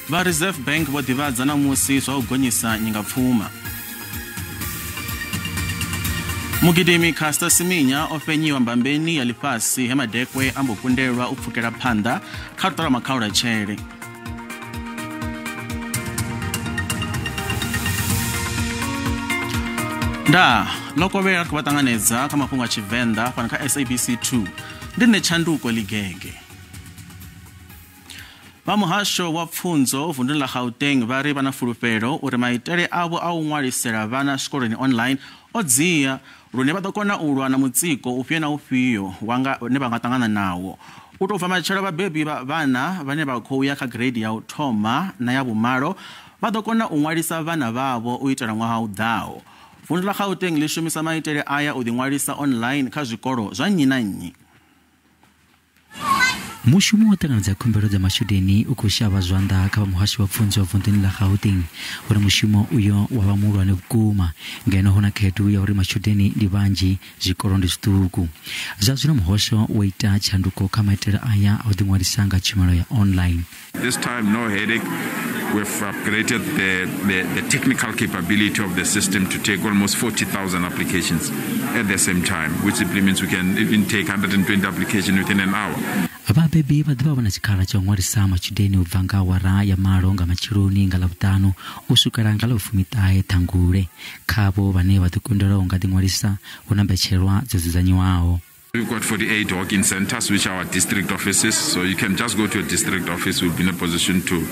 Vha Reserve Bank vho ḓivhadza ṋamusi zwa u gonyisa nyingapfuma. Mugidimi Caster Semenya o fhenyiwa mbambeni ya ḽifhasi he madekwe a mbo kundelwa u pfukela phanḓa kha luṱa lwa makhaulatshele. Nda ḽo kovhela ri khou vha ṱanganedza kha mafhungo a Tshivenḓa fhano kha SABC 2. Ndi nṋe Tshanduko Ligege. Vha muhasho wa pfunzo vunduni ḽa Gauteng vha ri vha na fulufhelo uri maitele avho a u ṅwalisela vhana zwikoloni online o dzia lune vha ḓo kona u lwa na mutsiko ufhio na ufhio une vha nga ṱangana nawo. U tou bva matshelo vhabebi vha vhana vhane vha khou ya kha grade ya u thoma na ya vhumalo vha ḓo kona u ṅwalisa vhana vhavho u itela ṅwaha u ḓaho. Vundu ḽa Gauteng ḽi shumisa maitele aya u ḓiṅwalisa online kha zwikolo zwa nnyi na nnyi. Mushumo wa ṱanganedza khumbelo dza matshudeni u khou shavha zwanḓa kha vha muhasho wa pfunzo vunḓuni ḽa Gauteng uri mushumo uyo wa vha muhulwane vhukuma ngeno hu na khaedu ya uri matshudeni ndi vhanzhi zwikolo ndi zwiṱuku. Zwa zwino muhasho wo ita tshanduko kha maitele aya a u ḓiṅwalisa nga tshumelo ya online. This time no headache. We've upgraded the technical capability of the system to take almost 40,000 applications at the same time, which simply means we can even take 120 applications within an hour. Vhabebi vha ḓovha vha na tshikhala tsha u ṅwalisa matshudeni u bva nga awara ya 8 nga matsheloni nga Ḽavhuṱanu u swikela nga ḽa 19 Ṱhangule. Khavho vhane vha ḓo kundelwa u nga ḓiṅwalisa hu na mbetshelwa dzo dzudzanyiwaho. We've got 48 walk-in centers, which are our district offices. So you can just go to a district office. We'll be in a position to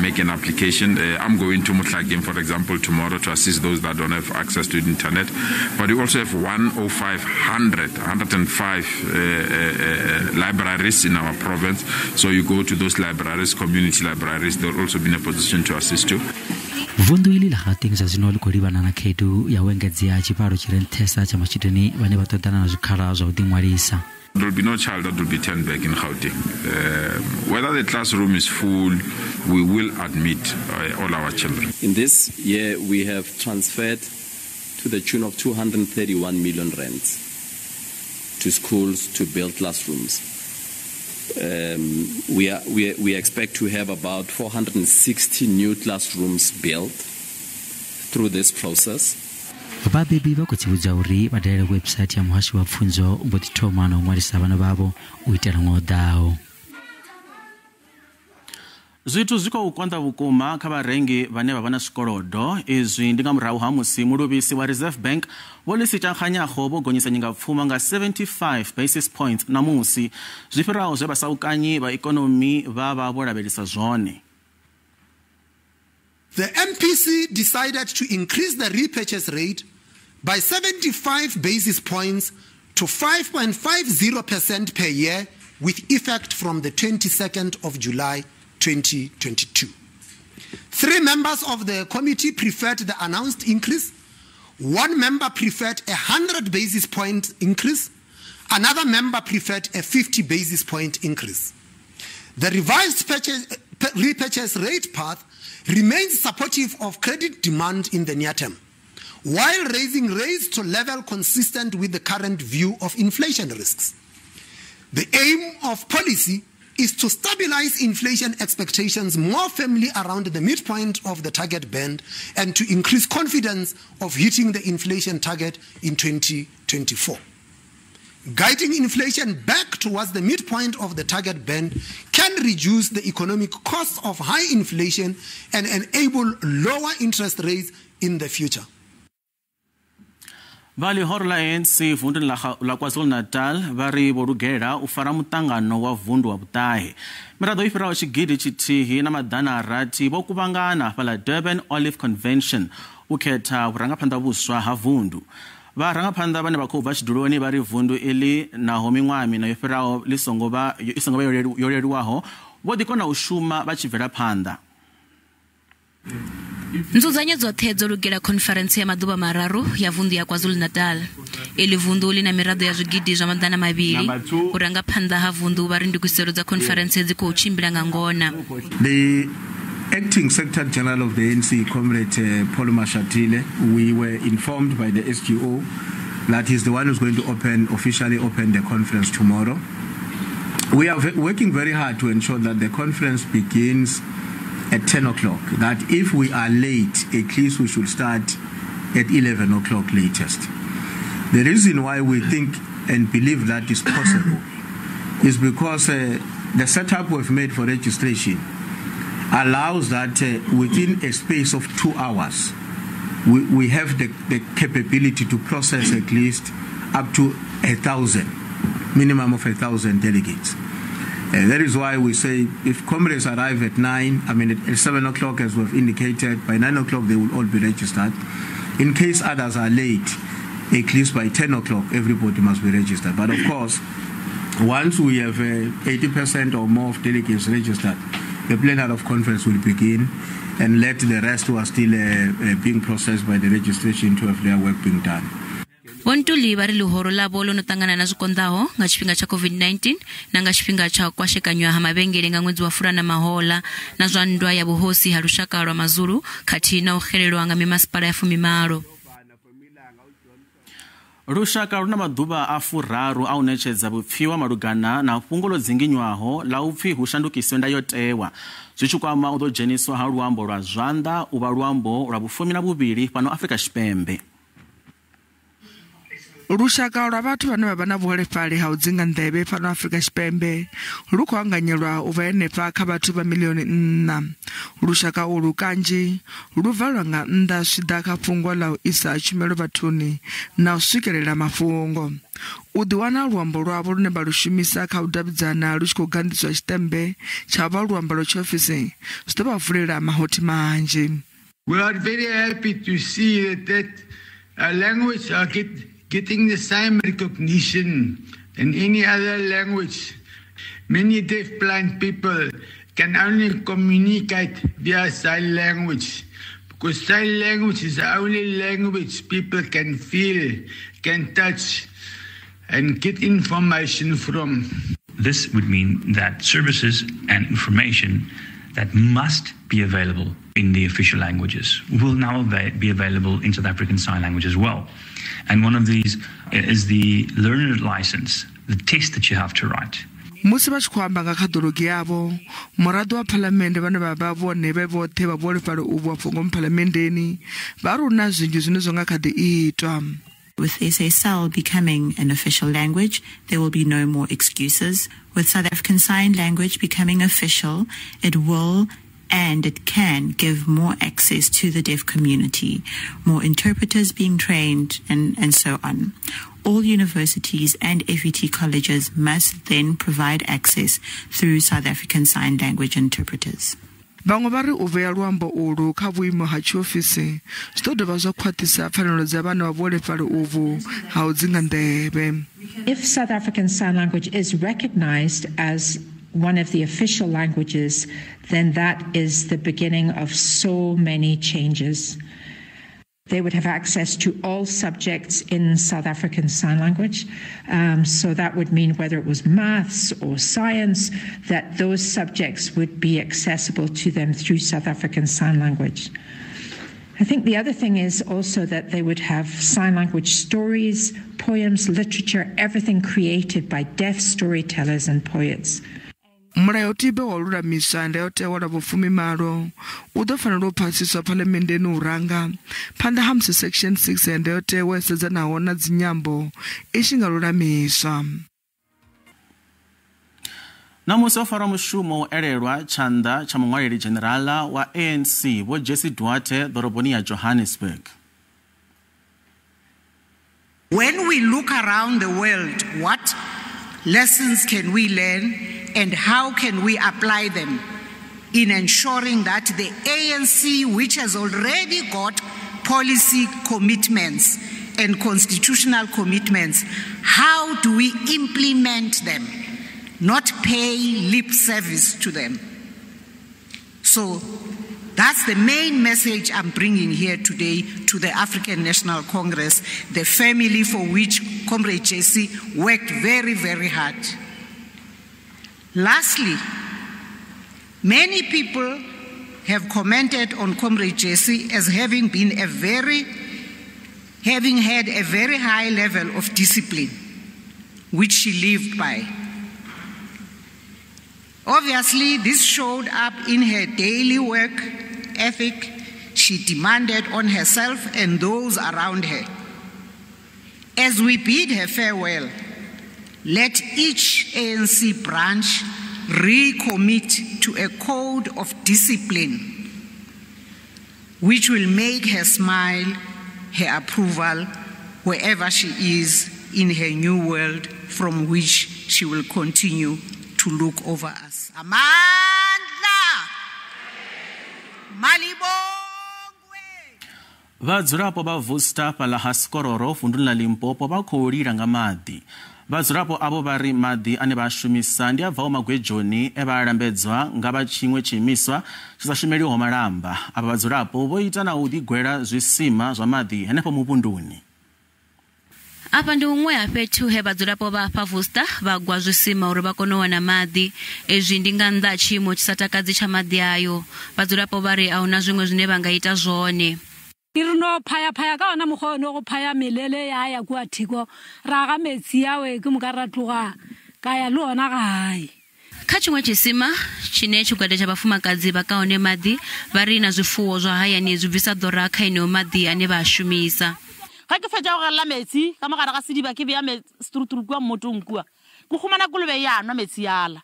make an application. I'm going to Mohlakeng, for example, tomorrow to assist those that don't have access to the internet. But we also have 105 libraries in our province. So you go to those libraries, community libraries, they'll also be in a position to assist you. Vundu iḽi ḽa Gauteng zwa zwino ḽi khou livhana na khaedu ya u engedzea tshivhalo tshi re nṱhesa tsha matshudeni vhane vha ṱoḓana na zwikhala zwa u ḓiṅwalisa. There will be no child that will be turned back in Gauteng. Whether the classroom is full, we will admit all our children. In this year, we have transferred to the tune of 231 million rands to schools to build classrooms. We expect to have about 460 new classrooms built through this process. Vhabebi vha khou tsivhudza uri vha dalele website ya muhasho wa pfunzo u mbo ḓi thoma na u ṅwalisa vhana vhavho u itela ṅwaha u ḓaho. Zwithu zwi khou konḓa vhukuma kha vharengi vhane vha vha na zwikolodo. Izwi ndi nga murahu ha musi muluvhisi wa Reserve Bank Vho Lesetja Kganyago vho gonyisa nyingapfuma nga 75 basis points ṋamusi, zwi fhiraho zwe vhasaukanyi vha ikonomi vha vha vho lavhelesa zwone. The MPC decided to increase the repurchase rate by 75 basis points to 5.50% per year with effect from the 22nd of July 2022. 3 members of the committee preferred the announced increase. 1 member preferred a 100 basis point increase. Another member preferred a 50 basis point increase. The revised repurchase rate path remains supportive of credit demand in the near term, while raising rates to level consistent with the current view of inflation risks. The aim of policy is to stabilize inflation expectations more firmly around the midpoint of the target band and to increase confidence of hitting the inflation target in 2024. Guiding inflation back towards the midpoint of the target band can reduce the economic cost of high inflation and enable lower interest rates in the future. Vha ḽihoro ḽa ANC vunduni ḽa KwaZulu-Natal vha ri vho lugela u fara muṱangano wa vundu wa vhuṱahe. Miraḓo i fhiraho 1600 vho kuvhangana fhaḽa Durban Olive Convention u khetha vhurangaphanḓa vhuswa ha vundu. Vharangaphanḓa vhane vha khou bva tshiduloni vha ri vundu iḽi naho miṅwaha miṋa yo fhiraho i songo vha yo leluwaho vho ḓi kona u shuma vha tshi bvela phanḓa. Nzudzanyo dzoṱhe dzo lugela khonferentsi ya maḓuvha mararu ya vundu ya KwaZulu-Natal. Iḽi vundu ḽi na miraḓo ya 2,200. Vhurangaphanḓa ha vundu vha ri ndugiselo dza khonferentsi dzi khou tshimbila nga ngona. The acting Secretary General of the ANC, Comrade Paul Mashatile, we were informed by the SGO that he's the one who's going to officially open the conference tomorrow. We are working very hard to ensure that the conference begins at 10 o'clock, that if we are late, at least we should start at 11 o'clock latest. The reason why we think and believe that is possible is because the setup we've made for registration allows that within a space of 2 hours, we have the capability to process at least up to 1,000, minimum of 1,000 delegates. That is why we say if comrades arrive at at 7 o'clock as we've indicated, by 9 o'clock they will all be registered. In case others are late, at least by 10 o'clock everybody must be registered. But of course, once we have 80% or more of delegates registered, the plenary of conference will begin and let the rest who are still being processed by the registration to have their work being done. Vho Ntuli vha ri ḽihoro ḽavho ḽo no ṱangana na zwi konḓaho nga tshifhinga tsha COVID-19 na nga tshifhinga tsha u kwashekanywa ha mavhengele nga ṅwedzi wa Fulwa na mahoḽa na zwa nndwa ya vhuhosi ha lushaka lwa Mazulu khathihi na u xelelwa nga mimasipala ya 18. Lushaka lu na maḓuvha a 30 a u ṋetshedza vhupfiwa malugana na fhungo ḽo dzinginywaho ḽa u pfi hu shandukiswe ndayotewa zwi tshi kwama u ḓo dzheniswa ha luambo lwa zwanḓa u vha luambo lwa 12 fhano Afrika Tshipembe. Lushaka lwa vhathu vhane vha vha na vhuholefhali ha u dzinga nḓevhe fhano Afrika Tshipembe lu khou anganyelwa u vha henefha kha vhathu vha milioni 4. Lushaka ulu kanzhi lu valwa nga nnḓa zwi ḓa kha fhungo ḽa u isa tshumelo vhathuni na u swikelela mafhungo. U ḓiwana luambo lwavho lune vha lu shumisa kha u davhidzana lu tshi khou ganḓiswa tshiṱembe tsha vha luambo lwa tshiofisi zwi ḓo vha vulela mahothi manzhi. We are very happy to see that our language are getting the same recognition than any other language. Many deafblind people can only communicate via sign language, because sign language is the only language people can feel, can touch, and get information from. This would mean that services and information that must be available in the official languages will now be available in South African Sign Language as well. And one of these is the learner license, the test that you have to write. Musi vha tshi khou amba nga kha ḓorogi yavho, muraḓo wa phalamennde vhane vha vha vhone vhe vhoṱhe vha vhuholefhali uvhu afho ngomu phalamenndeni vha ri hu na zwinzhi zwine zwa nga kha ḓi itwa. With SASL becoming an official language, there will be no more excuses. With South African Sign Language becoming official, it will and it can give more access to the deaf community, more interpreters being trained, and so on. All universities and FET colleges must then provide access through South African Sign Language interpreters. Vhaṅwe vha ri u vhea luambo ulu kha vhuimo ha tshiofisi zwi ḓo dovha zwa khwaṱhisa pfanelo dza vhana vha vhuholefhali uvhu ha u dzinga nḓevhe. If South African Sign Language is recognized as one of the official languages, then that is the beginning of so many changes. They would have access to all subjects in South African Sign Language. So that would mean whether it was maths or science, that those subjects would be accessible to them through South African Sign Language. I think the other thing is also that they would have sign language stories, poems, literature, everything created by deaf storytellers and poets. Mulayotibe wa u lulamisa ndayotewa lwa vhufumimalo u ḓo fanela u phasiswa phalamenndeni u ranga phanḓa ha musi section 6 ya ndayotewa i sedzanaho na dzinyambo i tshi nga lulamiswa. Ṋamusi o farwa mushumo u elelwa tshanḓa tsha muṅwaleli dzhenerala wa ANC Vho Jessie Duarte ḓoroboni ya Johannesburg. When we look around the world, what lessons can we learn and how can we apply them in ensuring that the ANC, which has already got policy commitments and constitutional commitments, how do we implement them, not pay lip service to them? So that's the main message I'm bringing here today to the African National Congress, the family for which Comrade Jessie worked very, very hard. Lastly, many people have commented on Comrade Jessie as having been having had a very high level of discipline, which she lived by. Obviously, this showed up in her daily work ethic she demanded on herself and those around her. As we bid her farewell, let each ANC branch recommit to a code of discipline which will make her smile, her approval, wherever she is in her new world from which she will continue to look over us. Amandla! Malibongwe! Vhadzulapo vha Vusta fhaḽa ha Sikororo vunduni ḽa Limpopo vha khou lila nga maḓi. Vhadzulapo avho vha ri maḓi ane vha a shumisa ndi a bvaho magwedzhoni e vha a lambedzwa nga vha tshiṅwe tshiimiswa tshi sa shumeliho malamba. Avha vhadzulapo vho ita na u ḓigwela zwisima zwa maḓi henefho muvhunduni. Afha ndi huṅwe ha fhethu he vhadzulapo vha afha Vusta vha gwa zwisima uri vha kone u wana maḓi. Ezwi ndi nga nnḓa ha tshiimo tshi sa takadzi tsha maḓi ayo. Vhadzulapo vha ri a huna zwiṅwe zwine vha nga ita zwone. Re no phaya-phaya ka ona mokgwa one go phaya melele ya ya kua thiko ra ga metsi awe ke moka ra tloga ka ya le ona gae. Kha tshiṅwe tshisima tshine tshigwada tsha vhafumakadzi vha ka hone maḓi vha ri na zwifuwo zwa hayani zwi bvisa ḓora kha eneo maḓi ane vha a shumisa. Ga ke fetša go gelela metsi ka mogare ga sediba ke beya seturuturu kua mmotong kua, ke humana kolobe ya nwa metsi ala,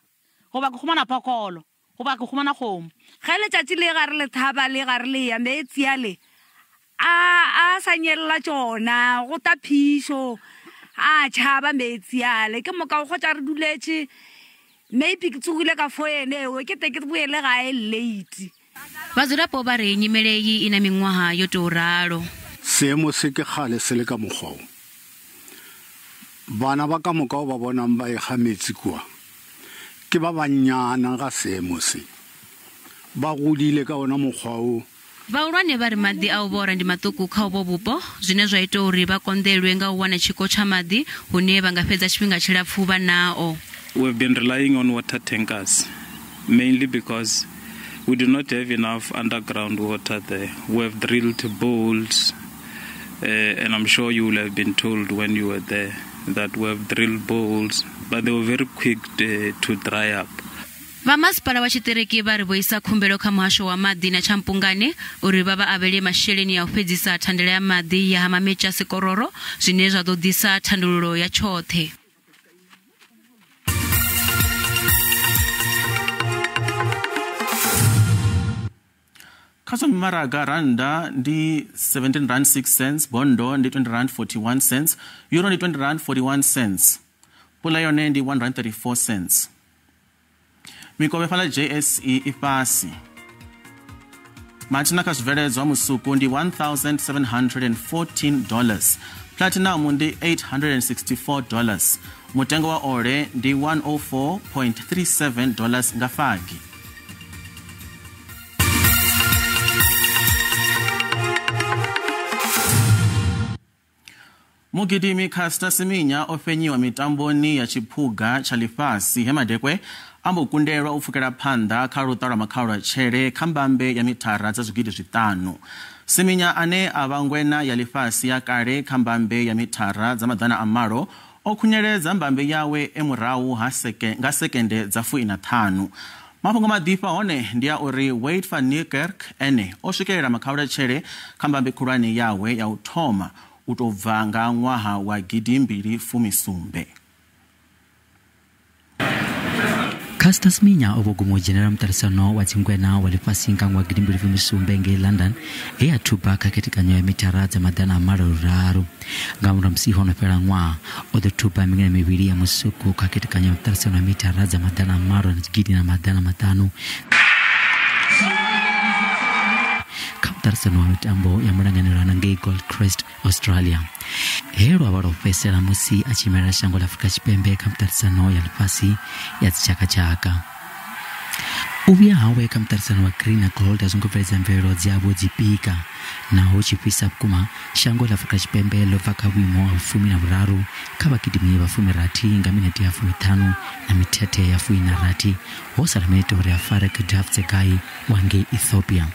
goba ke humana phokolo, goba ke humana kgomo. Ge letšatši le gare le thaba le gare le ya metsi ale a sa nyelela tšona go ta phišo a tšhaba metsi ale ke moka o kgotsa re duletše maybe ke tsogile ka fo ene eo ke te ke boele gae late. Vhadzulapo vha ri nyimele iyi i na miṅwaha yo tou ralo. Seemo se ke kgale se le ka mokgwa o. Bana ba ka moka o ba bonang ba ekga metsi kua ke ba bannyana ga seemo se, ba godile ka ona mokgwa o. Vhahulwane vha ri maḓi a u vhora ndi maṱuku kha uvho vhupo, zwine zwa ita uri vha konḓelwe nga u wana tshiko tsha maḓi hune vha nga fhedza tshifhinga tshilapfu vha nao. We've been relying on water tankers mainly because we do not have enough underground water there. We have drilled boreholes, and I'm sure you will have been told when you were there that we have drilled boreholes, but they were very quick to dry up. Vha masipala wa tshiṱiriki vha ri vho isa khumbelo kha muhasho wa maḓi na tshampungane uri vha vha avhele masheleni a u fhedzisa thandela ya maḓi ya Hamametsha Sikororo, zwine zwa ḓo ḓisa thandululo ya tshoṱhe. Kha zwa mimaraga randa ndi 17 rand 6 cents, bondo ndi 20 rand 41 cents, euro ndi 20 rand 41 cents, pula yone ndi 1 rand 34 cents. Mikovhe fhaḽa JSE i fhasi. Mathina kha zwibveledzwa musuku ndi $1,714, platinum ndi $864, mutengo wa ole ndi $104.37 nga fagi. Mugidimi Caster Semenya o fhenyiwa mitamboni ya tshiphuga tsha ḽifhasi he madekwe ambo kundelwa u pfukela phanḓa kha luṱa lwa makhaulatshele kha mbambe ya mithara dza 5,000. Semenya ane a vha ngwena ya ḽifhasi ya kale kha mbambe ya mithara dza 800 o khunyeledza mbambe yawe e murahu ha nga sekende dza 15. Mafhungo maḓifha hone ndi a uri Wade van Niekerk ene o swikelela makhaulatshele kha mbambe khulwane yawe ya u thoma u tou bva nga ṅwaha wa 2017. Caster Semenya o vho guma u dzhenela muṱaṱisano wa dzingwena wa ḽifhasi nga ṅwaha 2017 ngei London, he a thuba kha khethekanyo ya mithara dza 803. Nga murahu musi ho no fhela ṅwaha, o ḓo thuba miṅwe mivhili ya musuku kha khethekanyo ya muṱaṱisano wa mithara dza 800 na 1500 kha muṱaṱisano wa mitambo ya mulanganelano ngei Gold Coast, Australia. He lwa vha lwo fhedzisela musi a tshi imelela shango ḽa Afrika Tshipembe kha muṱaṱisano ya ḽifhasi ya dzitshakatshaka. U vhuya hawe kha muṱaṱisano wa Green na Gold a zwo ngo bveledza mvelelo dzavho dzi pika. Naho tshi fhisa vhukuma, shango ḽa Afrika Tshipembe ḽo bva kha vhuimo ha 13 kha vhagidimi vha 60 nga minete ya 50 na mithethe ya 16, ho sala minete uri a fare Gudaf Tsegay wa ngei Ethiopia.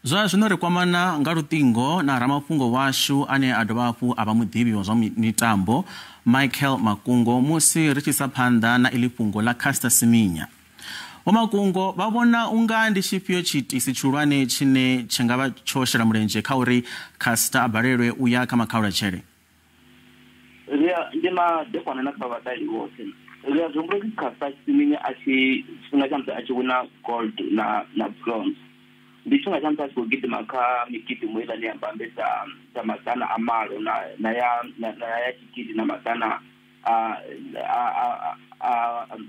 Zwa zwino ri kwamana nga luṱingo na ramafhungo washu ane a dovha hafhu a vha muḓivhi wa zwa mitambo Michael Makungo musi ri tshi isa phanḓa na iḽi fhungo ḽa Caster Semenya. Vho Makungo vha vhona unga ndi tshifhio tshiitisi tshihulwane tshine tshi nga vha tsho shela mulenzhe kha uri Caster a balelwe u ya kha makhaulatshele? Ndi madekwana na kha vhaṱali vhoṱhe. Ri a zwi humbula uri Caster Semenya a tshi tshifhinga tsha musi a tshi wina gold na bronze, ndi tshifhinga tsha musi a tshi khou gidima kha migidimo heiḽani ya mbambe dza 800 na ya 1000 na 800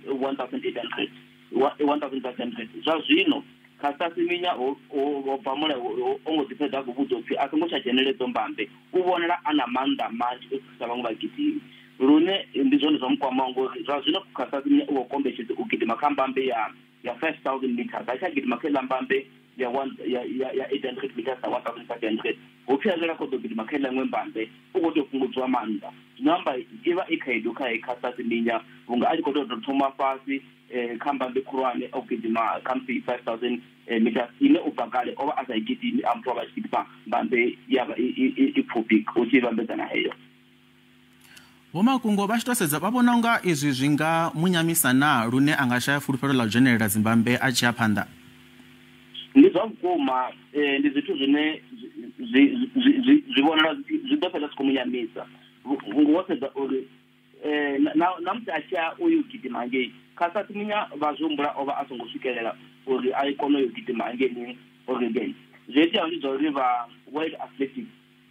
1800 1500. Zwa zwino Caster Semenya o bva mulayo o ngo ḓi fhedza khou vhudzwa upfhi a songo tsha dzhenelela idzo mbambe, u vhonala a na maanḓa manzhi u fhirisa vhaṅwe vhagidimi, lune ndi zwone zwa mukwamaho ngori zwa zwino Caster Semenya u khou kombetshedza u gidima kha mbambe ya 5000 meters, a tsha gidima kha iḽa mbambe ya 800 meters na 1500. Hupfi arali a khou ḓo gidima kha iḽa iṅwe mbambe u khou tea u fhungudziwa maanḓa. Zwino amba i vha i khaedu khae Caster Semenya vhunga a tshi khou tea u thoma fhasi kha mbambe khulwane o gidima khamusi 5000 meters ine u bva kale o vha a sa i gidimi, a muthu o vha a tshi gidima mbambe ya vha i pfufhi u tshi vhambedza na heyo. Vho Makungo vha tshi tou sedza vha vhona unga izwi zwi nga munyamisa na lune a nga shaya fulufhelo ḽa u dzhenelela dzimbambe a tshi ya phanḓa? Ndi zwa vhukuma, ndi zwithu zwine zwi vhonala zwi ḓo fhedza zwi khou munyamisa. Wo sedza uri na musi a tshi ya uyo gidima hangei, Caster Semenya vha zwi humbula o vha a songo swikelela uri a kone uyo gidima hangeini Oregon. Zwo iteaho ndi zwa uri vha World Athletics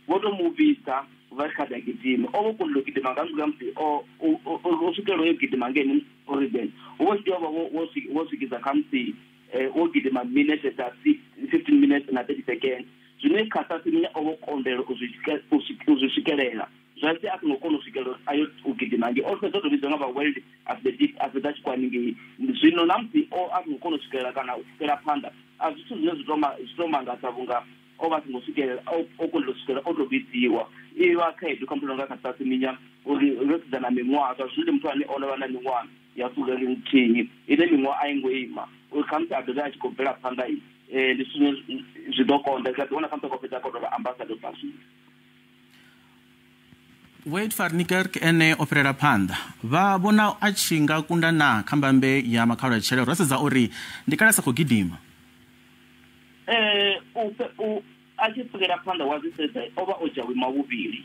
vho to mu vhidza vha ri kha ḓa gidima, o vho kundelwa u gidima nga nnḓa ha musi o swikelela uyo gidima hangeini Oregon. Hu vho tshi tea u vha wo swikisa khamusi wo gidima minete dza 15 minutes na 30 seconds, zwine Caster Semenya o vho kondelwa u zwi swikelela. Zwa sia a songo kona u swikelela ayo u gidima ngei, o fhedza o to vhidzwa nga vha World Athletics a fhedza a tshi khou haningei. Zwino na musi o a songo kona u swikelela kana u pfukela phanḓa, a zwithu zwine zwi to mangadza vhunga o vha a songo swikelela, o kundelwa u swikelela o to vhidziwa. I vha khaedu kha muthu nga Caster Semenya uri ro sedza na miṅwaha, zwa zwino ndi muthu ane o no vha na miṅwaha ya 21, ine miṅwaha a i ngo ima uri khamusi a dovhe a tshi khou bvela phanḓa, ndi zwithu zwine zwi ḓo konḓa. Ri a ḓi wana khamusi a khou fhedza a khou tou vha ambassador bva zwino. Wade van Niekerk ene o fhirela phanḓa, vha vhona a tshi nga kunda na kha mbambe ya makhaulatshele ro sedza uri ndi kale a sa khou gidima? A tshi pfukela phanḓa wa zwi sedza o vha o dzhia vhuimo ha vhuvhili,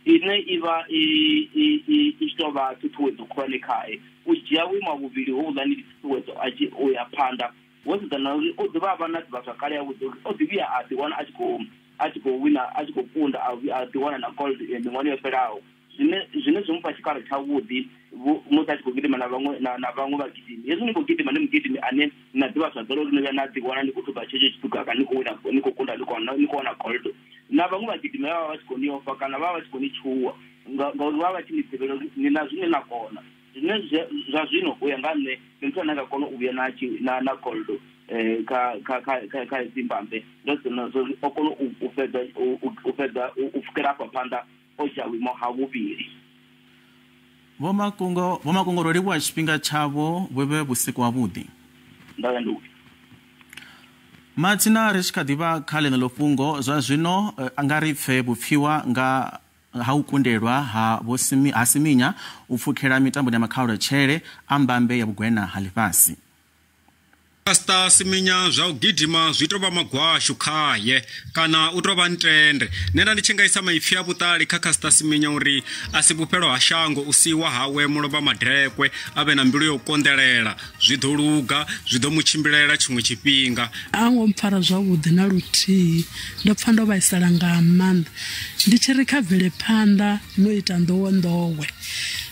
ine i vha i tshi tou vha ṱhuṱhuwedzo khulwane khae. U dzhia vhuimo ha vhuvhili houḽani ndi ṱhuṱhuwedzo a tshi u ya phanḓa, wo sedza na uri o dovha a vha na ḓivhazwakale yavhuḓi uri o ḓi vhuya a ḓiwana a tshi khou wina, a tshi khou kunda, a ḓiwana na gold miṅwahani yo fhelaho, zwine zwi mufha tshikalo tshavhuḓi musi a tshi khou gidima na vhaṅwe na vhaṅwe vhagidimi. Hezwi ni khou gidima ni mugidimi ane na ḓivha zwakale uri no vhuya na ḓiwana ni khou thuba tshetsho tshiphuga kana ni khou wina, ni khou kunda, ni khou wana gold, na vhaṅwe vhagidimi vha vha vha tshi khou ni ofha kana vha vha tshi khou ni tshuwa ngauri vha vha tshi ni ḓivhela uri ni na zwine na kona. Zwine zwa zwino u ya nga nṋe ndi muthu ane a nga kona u vhuya na gold kha hedzi mbambe, ndo sedza uri o kona u fhedza u pfukela afha phanḓa o dzhia vhuimo ha vhuvhili. Vho Makungo ro livhuwa tshifhinga tshavho, vhu vhe vhusiku havhuḓi. Matsina ri tshi kha ḓivha kha ḽeneḽo fhungo zwa zwino nga ri pfe vhupfiwa nga ha u kundelwa ha ha Semenya u pfukhela mitamboni ya makhaulatshele a mbambe ya vhugwena ha ḽifhasi. Caster Semenya zwa u gidima zwi tou vha magwashu khaye kana u tou vha ntende. Nṋe nda ndi tshi nga isa maipfi a vhuṱali kha Caster Semenya uri a si vhufhelo ha shango u siwa hawe mulovha madekwe, a vhe na mbilu ya u konḓelela, zwi ḓo luga, zwi ḓo mu tshimbilela tshiṅwe tshifhinga. A ngo mpfara zwavhuḓi na luthihi, ndo pfa ndo vhaisala nga maanḓa, ndi tshi ri kha bvele phanḓa no ita nḓowenḓowe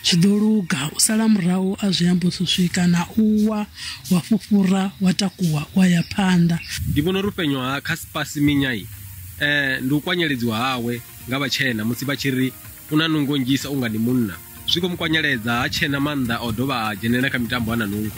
zwi ḓo luga, u sala murahu a zwi ambi u swika na uwa wa fhufhura wa takuwa wa ya phanḓa. Ndi vhona uri u fhenywa ha Caster Semenya ndi u kwanyeledziwa hawe nga vhatshena musi vha tshi ri u na nungo nnzhisa unga ndi munna, zwi khou mu kwanyeledza ha tshena maanḓa o dovha a dzhenelela kha mitambo a na nungo.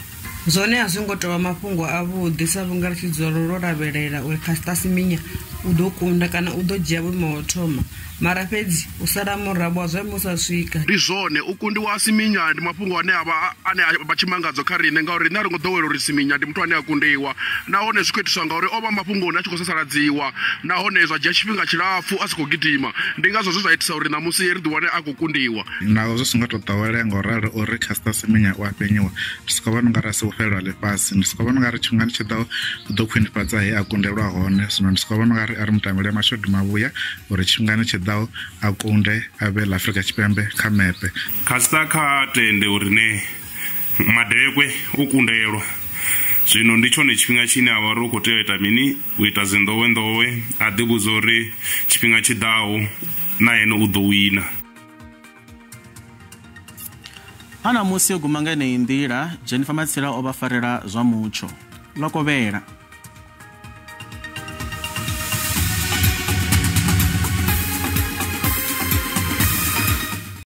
Zwone a zwi ngo tou vha mafhungo avhuḓi sa vhunga ri tshi dzula ro lavhelela uri Caster Semenya u ḓo kunda kana u ḓo dzhia vhuimo ho thoma, mara fhedzi u sala murahu zwa musa swika. Ndi zwone u kundiwa a Siminya ndi mafhungo ane avha ane a vha tshimangadzo kha riṋe, ngauri riṋe a ri ngo ḓowela uri Siminya ndi muthu ane a kundiwa, nahone zwi khou itiswa ngauri o vha mafhungoni a tshi khou sasaladziwa, nahone zwa dzhia tshifhinga tshilapfu a si khou gidima. Ndi ngazwo zwe zwa itisa uri ṋamusi ri ḓiwane a khou kundiwa. Naho zwi songo tou ḓowelea ngo ralo uri Caster Semenya u a fhenyiwa, ndi soko vhona ungari a si vhufhelo ha ḽifhasi, ndi soko vhona ungari tshifhingani tshi ḓaho u ḓo khwinifhadza he a kundelwa hone. Zwino ndi soko vhona ungari a ri mutambele mashudu mavhuya uri tshifhingani tshi ḓaho a kunde a vhe ḽa Afrika Tshipembe kha mepe. Caster kha tende uri ne madekwe u kundelwa, zwino ndi tshone tshifhinga tshine a vha uri u khou tea u ita mini, u ita dzinḓowenḓowe, a ḓivhudza uri tshifhinga tshi ḓaho na ene u ḓo wina. Ana musi yo guma nga yeneyi nḓila, Jennifer Matsila o vha farela zwa mutsho. Ḽo kovhela.